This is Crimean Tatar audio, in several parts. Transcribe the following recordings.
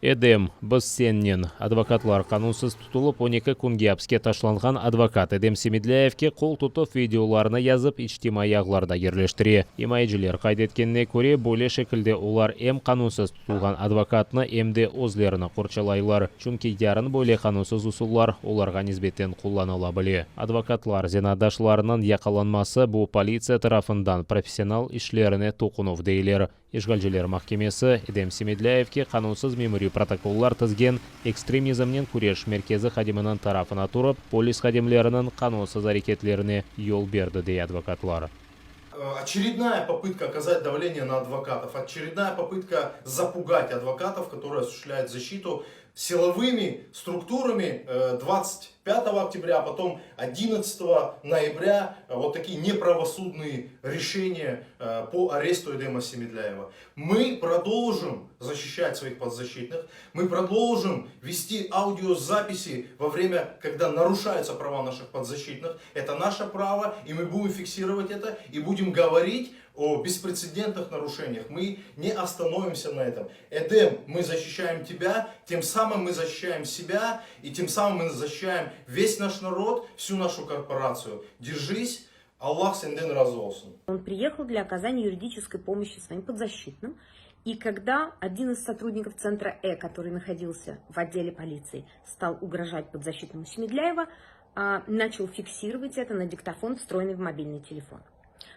Edem, biz sennen. Advokatlar qanunsız tutulıp 12 künge apiske taşlanğan advokat Edem Semedlâyevke qol tutuv videolarını yazıp içtimaiy ağlarda yerleştire. İmayeciler qayd etkenine köre, böyle şekilde olar em qanunsız tutulğan advokatnı, em de özlerini qorçalaylar, çünki yarın böyle qanunsız usullar olarğa nisbeten qullanıla bile. Advokatlar zenaatdaşlarınıñ yaqalanması bu politsiya tarafından professional işlerine toqunuv deyler. İşğalciler mahkemesi Edem Semedlâyevke qanunsız memuriy protokollar tizgen Ekstremizmnen küreş merkezi hadiminiñ tarafına turıp, polis hadimleriniñ qanunsız areketlerine yol berdi, dey advokatlar. Очередная попытка оказать давление на адвокатов, очередная попытка запугать адвокатов, которые осуществляют защиту силовыми структурами 25 октября, а потом 11 ноября вот такие неправосудные решения по аресту Эдема Семедляева. Мы продолжим защищать своих подзащитных, мы продолжим вести аудиозаписи во время, когда нарушаются права наших подзащитных. Это наше право, и мы будем фиксировать это, и будем говорить о беспрецедентных нарушениях. Мы не остановимся на этом. Эдем, мы защищаем тебя, тем самым мы защищаем себя, и тем самым мы защищаем весь наш народ, всю нашу корпорацию. Держись, Allah senden razı olsun. Он приехал для оказания юридической помощи своим подзащитным. И когда один из сотрудников центра Э, который находился в отделе полиции, стал угрожать подзащитному Семедляева, начал фиксировать это на диктофон, встроенный в мобильный телефон.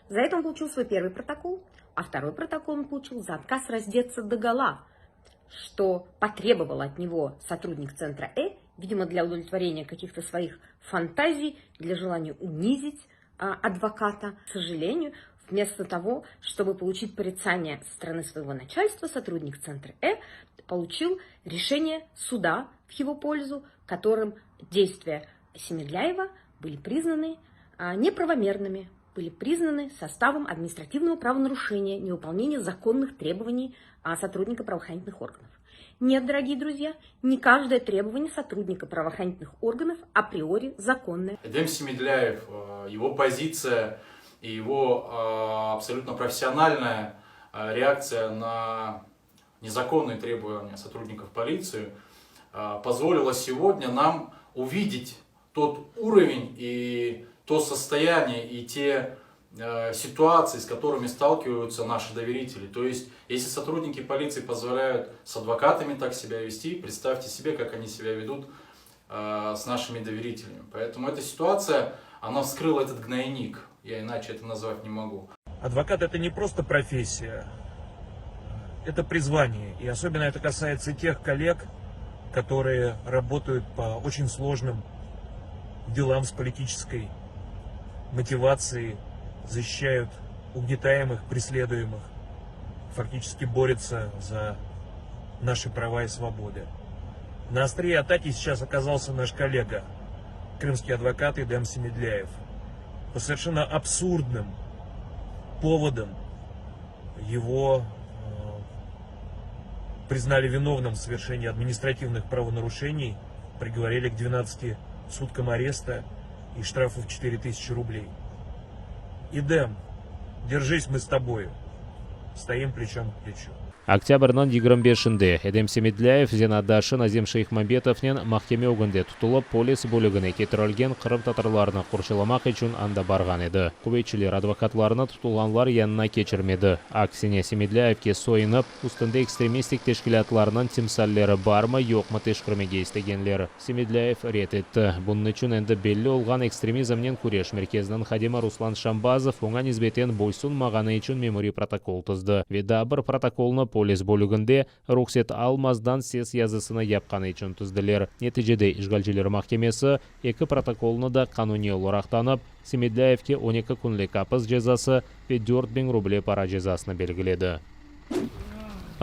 За это он получил свой первый протокол, а второй протокол он получил за отказ раздеться догола, что потребовал от него сотрудник центра Э, видимо, для удовлетворения каких-то своих фантазий, для желания унизить адвоката. К сожалению, вместо того, чтобы получить порицание со стороны своего начальства, сотрудник центра Э получил решение суда в его пользу, которым действия Семедляева были признаны неправомерными, были признаны составом административного правонарушения, невыполнения законных требований сотрудника правоохранительных органов. Нет, дорогие друзья, не каждое требование сотрудника правоохранительных органов априори законное. Эдем Семедляев, его позиция и его абсолютно профессиональная реакция на незаконные требования сотрудников полиции позволила сегодня нам увидеть тот уровень и то состояние и те ситуации, с которыми сталкиваются наши доверители. То есть, если сотрудники полиции позволяют с адвокатами так себя вести, представьте себе, как они себя ведут с нашими доверителями. Поэтому эта ситуация, она вскрыла этот гнойник. Я иначе это назвать не могу. Адвокат это не просто профессия, это призвание. И особенно это касается тех коллег, которые работают по очень сложным делам с политической мотивацией, защищают угнетаемых, преследуемых, фактически борются за наши права и свободы. На острие атаки сейчас оказался наш коллега, крымский адвокат Эдем Семедляев. По совершенно абсурдным поводам его признали виновным в совершении административных правонарушений, приговорили к 12 суткам ареста и штрафу в 4000 рублей. Эдем, держись, мы с тобою. Стоим плечом к плечу. Oktâbrniñ 25-inde Edem Semedlâyev zenaatdaşı Nazim Şeyhmambetovnen mahkeme ögünde tutulıp, polis bölügine ketirilgen qırımtatarlarnı qorçalamaq içün anda barğan edi. Quvetçiler advokatlarnı tutulğanlar yanına keçirmedi. Aksine, Semedlâyevke soyunıp, üstünde ekstremistik teşkilâtlarnıñ timsalleri barmı, yoqmı teşkermege istegenler. Semedlâyev red etti. Bunıñ içün endi belli olğan Ekstremizmnen küreş merkeziniñ hadimi Ruslan Şambazov oña nisbeten boysunmağanı içün memuriy protokol tizdi ve daa bir protokolnı polis bölüginde ruhset almazdan ses yazısını yapqanı içün tizdiler. Neticede işğalciler mahkemesi eki protokolnı da qanuniy olaraq tanıp, Semedlâyevke 12 künlik apis cezası ve 4000 ruble para cezasını belgiledi.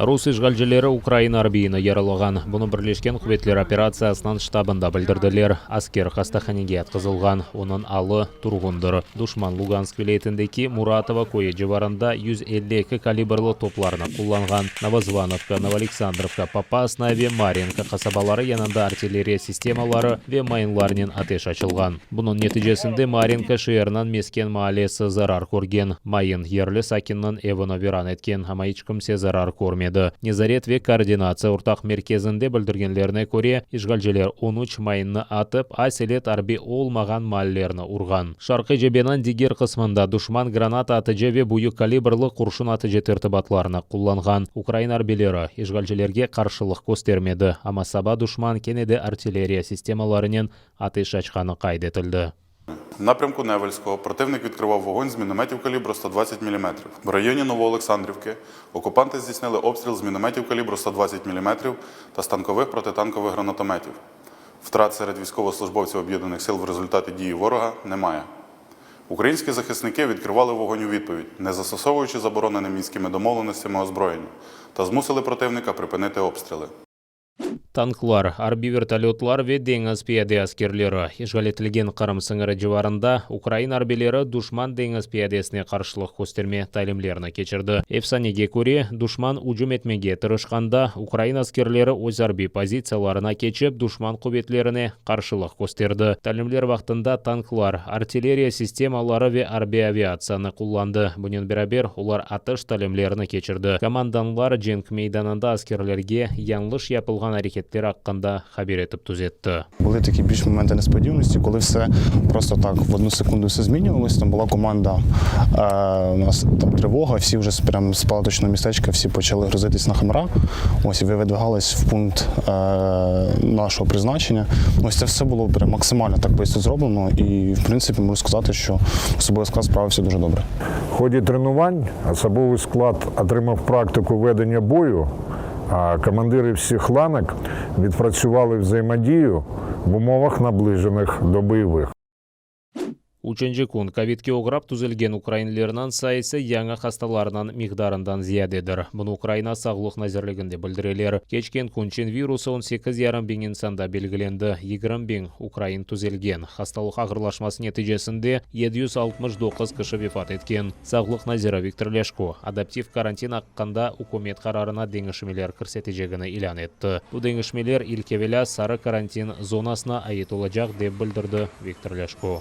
Rus işğalcileri Ukraina arbiyini yaralağan. Bunı Birleşken quvetler operatsiyasınıñ ştabında bildirdiler. Asker hastahanege yatqızılğan. Onıñ alı turğundır. Duşman Lugansk vilâyetindeki Muratovo köyü civarında 152 kalibrlı toplarnı qullanğan. Novozvanovka, Novoaleksandrovka, Popasnaya ve Maryinka qasabaları yanında artilleriya sistemaları ve mayınlarnen ateş açılğan. Bunıñ neticesinde Maryinka şeeriniñ mesken maallesi zarar körgen. Mayın yerli sakinniñ evini viran etken, amma iç kimse zarar körmedi. köstermedi. Nezaret ve koordinatsiya ortaq merkezinde bildirgenlerine köre, işğalciler on üç mayınnı atıp, aselet arbiy olmağan maallerni urğan. Şarqiy cebeniñ diger qısmında duşman granata atıcı ve büyük kalibrlı qurşun atıcı tertibatlarını qullanğan. Ukraina arbiyleri işğalcilerge qarşılıq köstermedi, amma saba duşman kene de artilleriya sistemalarınen ateş açqanı qayd etildi. В напрямку Невельського противник відкривав вогонь з мінометів калібру 120 мм. В районі Новоолександрівки окупанти здійснили обстріл з мінометів калібру 120 мм та з танкових протитанкових гранатометів. Втрат серед військовослужбовців Об'єднаних сил в результаті дії ворога немає. Українські захисники відкривали вогонь у відповідь, не застосовуючи заборонене мінськими домовленостями озброєння, та змусили противника припинити обстріли. Tanklar, arbiy vertolötlar ve deñiz piyade askerleri işğal etilgen Qırım sıñırı civarında ukrain arbiyleri duşman deñiz piyadesine qarşılıq kösterme talimlerini keçirdi. Efsanege köre, duşman ücüm etmege tırışqanda, ukrain askerleri öz arbiy pozitsiyalarına keçip, duşman quvetlerine qarşılıq kösterdi. Talimler vaqtında tanklar, artilleriya sistemaları ve arbiy aviatsiyanı qullandı. Bunen beraber, olar atış talimlerini keçirdi. Komandanlar cenk meydanında askerlerge yañlış yapılğan areketler aqqında haber etip tüzetti. Були такі більш моменти несподіваності, коли все просто так в одну секунду все змінювалось. Там була команда, е, у нас там тривога, всі вже з- прям з палаточного містечка всі почали грузитись на хамра. Ось і ви видвигались в пункт е, нашого призначення. Ось це все було прям максимально так швидко зроблено. І в принципі можу сказати, що особовий склад справився дуже добре. В ході тренувань особовий склад отримав практику ведення бою, а командири всіх ланок відпрацювали взаємодію в умовах, наближених до бойових. Üçünci kün kovidke oğrap tüzelgen ukrainlerniñ sayısı yañı hastalarnıñ miqdarından ziyadedir. Bunı Ukraina Sağlıq nazirliginde bildireler. Keçken kün çin virusı on sekiz yarım biñ insanda belgilendi, 20 biñ ukrain tüzelgen. Hastalıq ağırlaşması neticesinde 769 kişi vefat etken. Sağlıq naziri Viktor Lâşko adaptiv karantin aqqında ükümet qararına deñişmeler kirsetecegini ilân etti. Bu deñişmeler ilk evelâ sarı karantin zonasına ait olacaq, dep bildirdi Viktor Lâşko.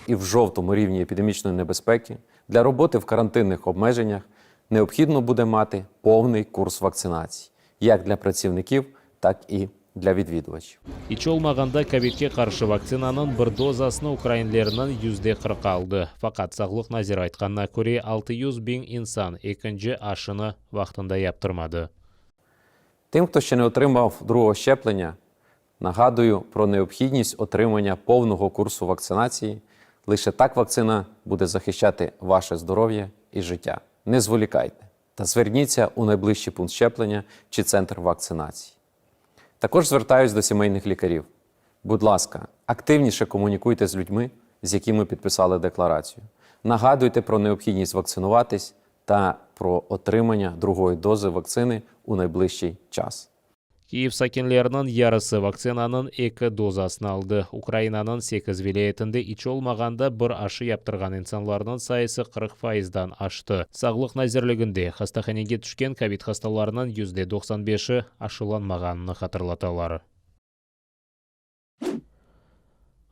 І в жовтому рівні епідемічної небезпеки для роботи в карантинних обмеженнях необхідно буде мати повний курс вакцинації як для працівників, так і для відвідувачів. İç olmağanda kovidke qarşı vaktsinanıñ bir dozasını ukrainlerniñ %40 aldı. Faqat sağlıq naziri aytqanına köre, 600 biñ insan ekinci aşını vaqtında yaptırmadı. Тим, хто ще не отримав другого щеплення, нагадую про необхідність отримання повного курсу вакцинації. Лише так вакцина буде захищати ваше здоров'я і життя. Не зволікайте та зверніться у найближчий пункт щеплення чи центр вакцинації. Також звертаюсь до сімейних лікарів. Будь ласка, активніше комунікуйте з людьми, з якими підписали декларацію. Нагадуйте про необхідність вакцинуватись та про отримання другої дози вакцини у найближчий час. Kiyev sakinleriniñ yarısı vaktsinanıñ eki dozasını aldı. Ukrainanıñ sekiz vilâyetinde iç olmağanda bir aşı yaptırğan insanlarnıñ sayısı 40 faizdan aştı. Sağlıq nazirliginde hastahanege tüşken kovid hastalarınıñ %95i aşılanmağanını hatırlatalar.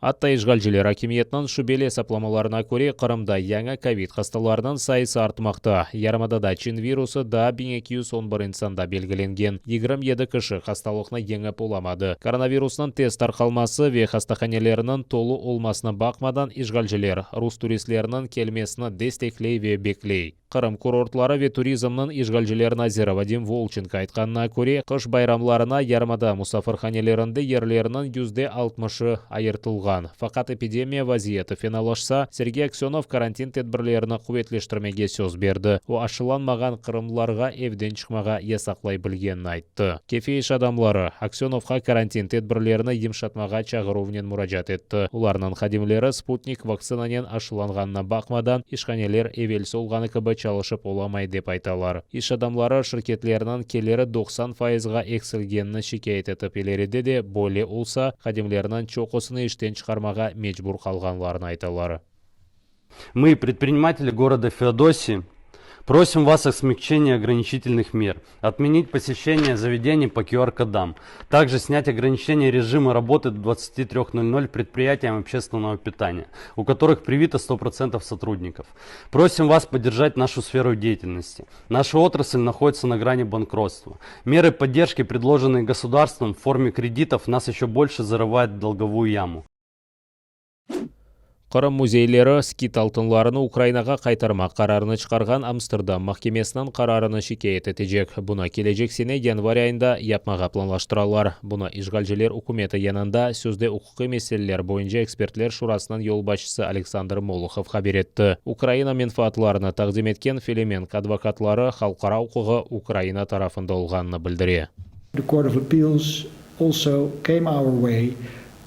Atta işğalciler akimiyetiniñ şübeli esaplamalarına köre, Qırımda yañı kovid hastalarınıñ sayısı artmaqta. Yarımadada çin virusı daa 1211 insanda belgilengen. 27 kişi hastalıqnı yeñip olamadı. Koronavirusnıñ tez tarqalması ve hastahanelerniñ tolu olmasına baqmadan, işğalciler rus turistleriniñ kelmesini destekley ve bekley. Qırım kurortları ve turizmniñ işğalciler naziri Vadim Volçenko aytqanına köre, qış bayramlarına yarımada musafirhanelerinde yerlerniñ %60ı ayırtılğan. Faqat epidemiya vaziyeti fenalaşsa, Sergey Aksönov karantin tedbirlerini quvetleştirmege söz berdi. O, aşılanmağan qırımlılarğa evden çıqmağa yasaqlay bilgenini ayttı. Kefe iş adamları Aksönovğa karantin tedbirlerini yımşatmağa çağıruvnen muracaat etti. Olarnıñ hadimleri Sputnik vaktsinanen aşılanğanına baqmadan, işhaneler evelsi olğanı kibi çalışıp olamay, dep aytalar. İş adamları şirketleriniñ keliri 90 faizğa eksilgenini şikâyet etip, ileride de böyle olsa, hadimleriniñ çoqusını işten çıqarmağa mecbur qalğanlarını aytalar. Мы, предприниматели города Феодосии, Просим вас о смягчении ограничительных мер, отменить посещение заведений по QR-кодам, также снять ограничение режима работы до 23.00 предприятиям общественного питания, у которых привито 100% сотрудников. Просим вас поддержать нашу сферу деятельности. Наша отрасль находится на грани банкротства. Меры поддержки, предложенные государством в форме кредитов, нас еще больше зарывают в долговую яму. Qırım müzeyleri skit altınlarını Ukrainağa qaytarmaq qararını çıqarğan Amsterdam mahkemesiniñ qararını şikâyet etecek. Bunı kelecek sene yanvar ayında yapmağa planlaştıralar. Bunı işğalciler ükümeti yanında sözde uquqiy meseleler boyunca ekspertler şurasınıñ yolbaşçısı Aleksandr Molohov haber etti. Ukraina menfaatlarını taqdim etken Felemenk advokatları halqara uquğı Ukraina tarafında olğanını bildire. The Court of Appeals also came our way.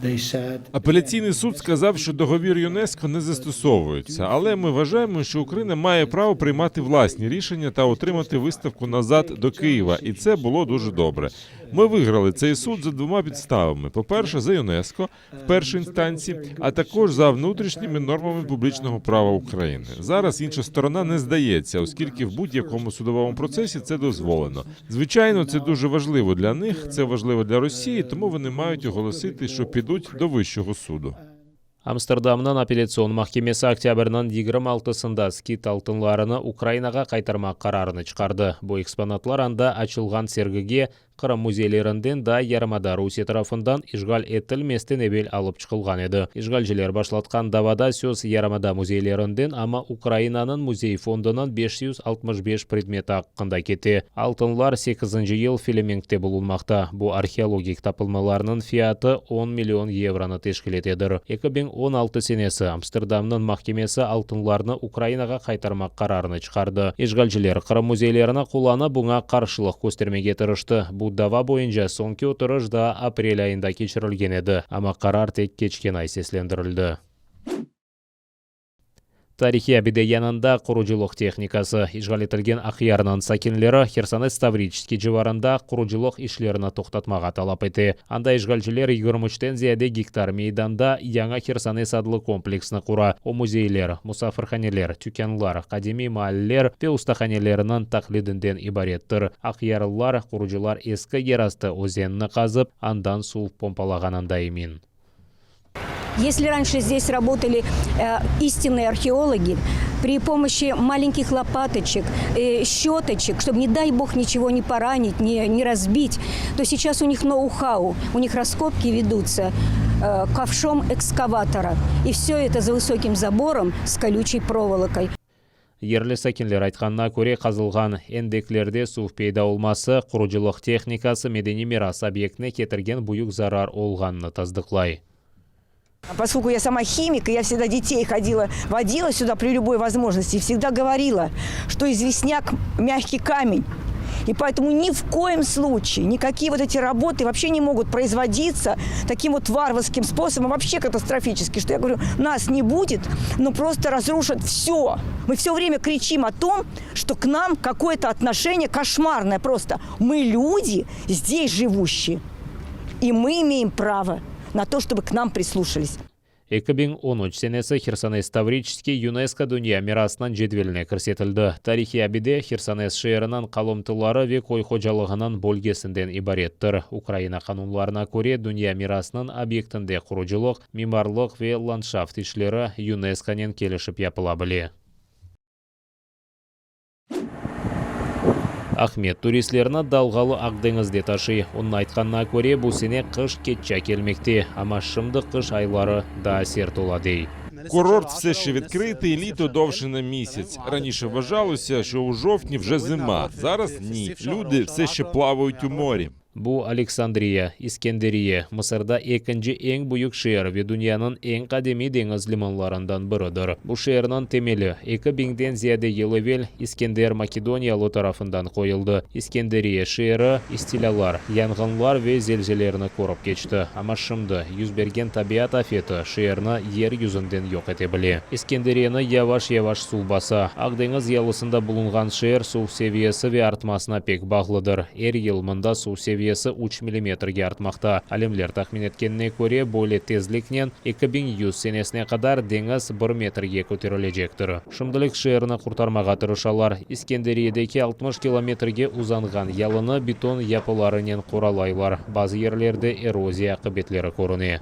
They said Апеляційний суд сказав, що договір ЮНЕСКО не застосовується, але ми вважаємо, що Україна має право приймати власні рішення та отримати виставку назад до Києва, і це було дуже добре. Ми виграли цей суд за двома підставами: по-перше, за ЮНЕСКО в першій інстанції, а також за внутрішніми нормами публічного права України. Зараз інша сторона не здається, оскільки в будь-якому судовому процесі це дозволено. Звичайно, це дуже важливо для них, це важливо для Росії, тому вони мають оголосити, що підуть до вищого суду. Amsterdamnıñ Apellâtsion mahkemesi oktâbrniñ 26-sında skit altınlarını Ukrainağa qaytarmaq qararını çıqardı. Bu eksponatlar anda açılğan sergige Qırım müzeylerinden daa yarımada Rusiye tarafından işğal etilmezden evel alıp çıqılğan edi. İşğalciler başlatqan davada söz yarımada müzeylerinden, amma Ukrainanıñ müzey fondunıñ 565 predmeti aqqında kete. Altınlar sekizinci yıl Felemenkte bulunmaqta. Bu arheologik tapılmalarnıñ fiyatı on million yevronı teşkil etedir. 2016 senesi Amsterdamnıñ mahkemesi altınlarnı Ukrainağa qaytarmaq qararını çıqardı. İşğalciler Qırım müzeylerini qullanıp, buña qarşılıq köstermege tırıştı. Bu dava boyunca soñki oturış daa aprel ayında keçirilgen edi, amma qarar tek keçken ay seslendirildi. Tarihiy abide yanında qurucılıq tehnikası. İşğal etilgen Aqyarnıñ sakinleri Hersones Tavriçskiy civarında qurucılıq işlerini toqtatmağa talap ete. Anda işğalciler 23-ten ziyade gektar meydanda yañı Hersones adlı kompleksni qura. O müzeyler, musafirhaneler, tükânlar, qadimiy maaller ve ustahanelerniñ taqlidinden ibarettir. Aqyarlılar, qurucılar eski yerastı özenni qazıp, andan suv pompalağanında emin. Если раньше здесь работали э, истинные археологи, при помощи маленьких лопаточек, э, щеточек, чтобы, не дай бог, ничего не поранить, не, не разбить, то сейчас у них ноу-хау, у них раскопки ведутся э, ковшом экскаватора. И все это за высоким забором с колючей проволокой. Yerli sakinler aytqanına köre, qazılğan endeklerde suv peyda olması qurucılıq tehnikası medeniy miras obyektine ketirgen büyük zarar olğanını tasdıqlay. Поскольку я сама химик, и я всегда детей ходила, водила сюда при любой возможности, и всегда говорила, что известняк – мягкий камень. И поэтому ни в коем случае никакие вот эти работы вообще не могут производиться таким вот варварским способом, вообще катастрофически, что я говорю, нас не будет, но просто разрушат все. Мы все время кричим о том, что к нам какое-то отношение кошмарное просто. Мы люди, здесь живущие, и мы имеем право на то, чтобы к нам прислушались. 2013 senesi Hersones Tavriçeskiy UNESCO Dünya mirasınıñ cedveline kirsetildi. Tarihiy abide Hersones şeeriniñ qalımtıları ve köy hocalığınıñ bölgesinden ibarettir. Ukraina qanunlarına köre dünya mirasınıñ obyektinde qurucılıq, mimarlıq ve landşaft işleri UNESCOnen kelişip yapıla bile. Ahmet turistlerni dalğalı Aq deñizde taşıy. Onıñ aytqanına köre, bu sene qış keççe kelmekte, amma şimdi qış ayları daa sert ola, dey. Курорт все ще відкритий, літо довше на місяць. Раніше вважалося, що у жовтні вже зима. Зараз ні. Люди все ще плавають у морі. Bu Aleksandriya, İskenderiye, Mısırda ekinci eñ büyük şeer ve dünyanıñ eñ qadimiy deñiz limanlarından biridir. Bu şeerniñ temeli 2000-den ziyade yıl evel İskender Makedoniyalı tarafından qoyuldı. İskenderiye şeeri istilâlar, yanğınlar ve zelzelelerni körip keçti. Amma şimdi 100 bergen tabiat afeti şeerni yer yüzünden yoq ete bile. İskenderiyeni yavaş-yavaş suv basa. Aq deñiz yalısında bulunğan şeer suv seviyesi ve artmasına pek bağlıdır. Er yıl mında suv seviyesi. seviyesi üç millimetrge artmaqta. Alimler tahmin etkenine köre, böyle tezliknen 2100 senesine qadar deñiz bir metrge köterilecektir. Şimdilik şeerni qurtarmağa tırışalar. İskenderiyedeki 60 kilometrge uzanğan yalını beton yapılarınen qoralaylar. Bazı yerlerde eroziya aqibetleri körüne.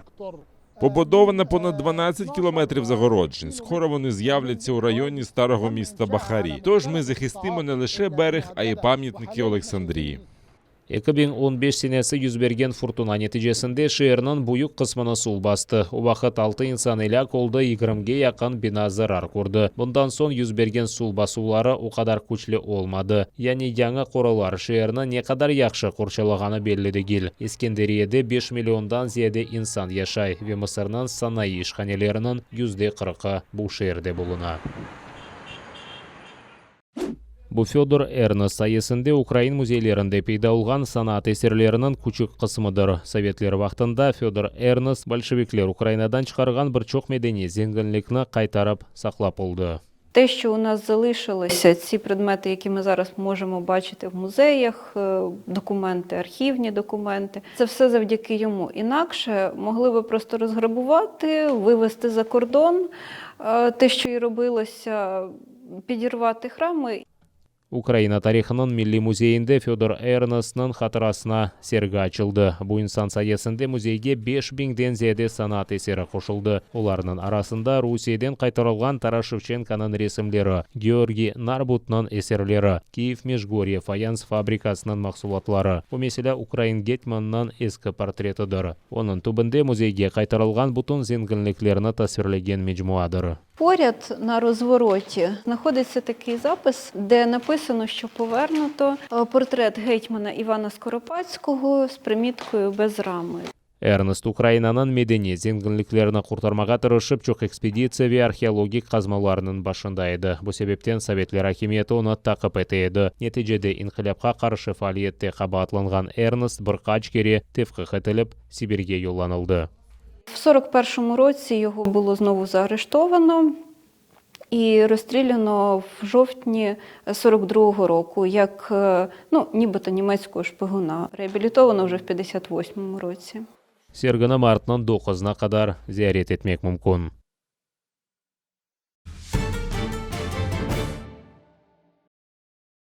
Побудовано понад 12 кілометрів загороджень. Скоро вони з'являться у районі старого міста Бахарі. Тож ми захистимо не лише берег, а й пам'ятники Олександрії. 2015 senesi yüz bergen furtuna neticesinde şeerniñ büyük qısmını suv bastı. O vaqıt altı insan elâk oldı, yigirmige yaqın bina zarar kördi. Bundan soñ yüz bergen suv basuvları o qadar küçlü olmadı. Yani yañı qoralar şeerni ne qadar yahşı qorçalağanı belli degil. İskenderiyede beş milliondan ziyade insan yaşay ve Mısırnıñ sanayı işhaneleriniñ %40-ı bu şeerde buluna. Bu Födor Ernest sayesinde ukrain müzeylerinde peyda olğan sanat eserleriniñ küçük qısmıdır. Sovetler vaqtında Födor Ernest bolşevikler Ukrainadan çıqarğan bir çoq medeniy zenginlikni qaytarıp saqlap oldı. Те, що у нас залишилося, ці предмети, які ми зараз можемо бачити в музеях, документи, архівні документи, це все завдяки йому. Інакше могли би просто розграбувати, вивезти за кордон те, що і робилося, підірвати храми. Ukraina tarihınıñ milliy müzeyinde Födor Ernestniñ hatırasına sergi açıldı. Bu insan sayesinde müzeyge 5000-den ziyade sanat eseri qoşuldı. Olarnıñ arasında Rusiyeden qaytarılğan Taras Şevçenkonıñ resimleri, Georgiy Narbutnıñ eserleri, Kiyev Mejgorye fayans fabrikasınıñ mahsulatları. Bu, meselâ, ukrain getmannıñ eski portretidir. Onıñ tübünde müzeyge qaytarılğan bütün zenginliklerni tasvirlegen mecmuadır. Поряд на розвороті знаходиться такий запис, де написано, що повернуто портрет гетьмана Івана Скоропадського з приміткою без рами. Ernest Ukrainanıñ medeniy zenginliklerini qurtarmağa tırışıp, çoq ekspeditsiya ve arheologik qazmalarnıñ başında edi. Bu sebepten sovetler akimiyeti onı taqip ete edi. Neticede inqilâpqa qarşı faaliyette qabaatlanğan Ernest bir qaç kere tevqif etilip, Sibirge yollanıldı. В 41-му році його було знову заарештовано і розстріляно в жовтні 42-го року, як ну, нібито німецького шпигуна. Реабілітовано вже в 58-му році. Sergini martnıñ doquzına qadar ziyaret etmek mümkün.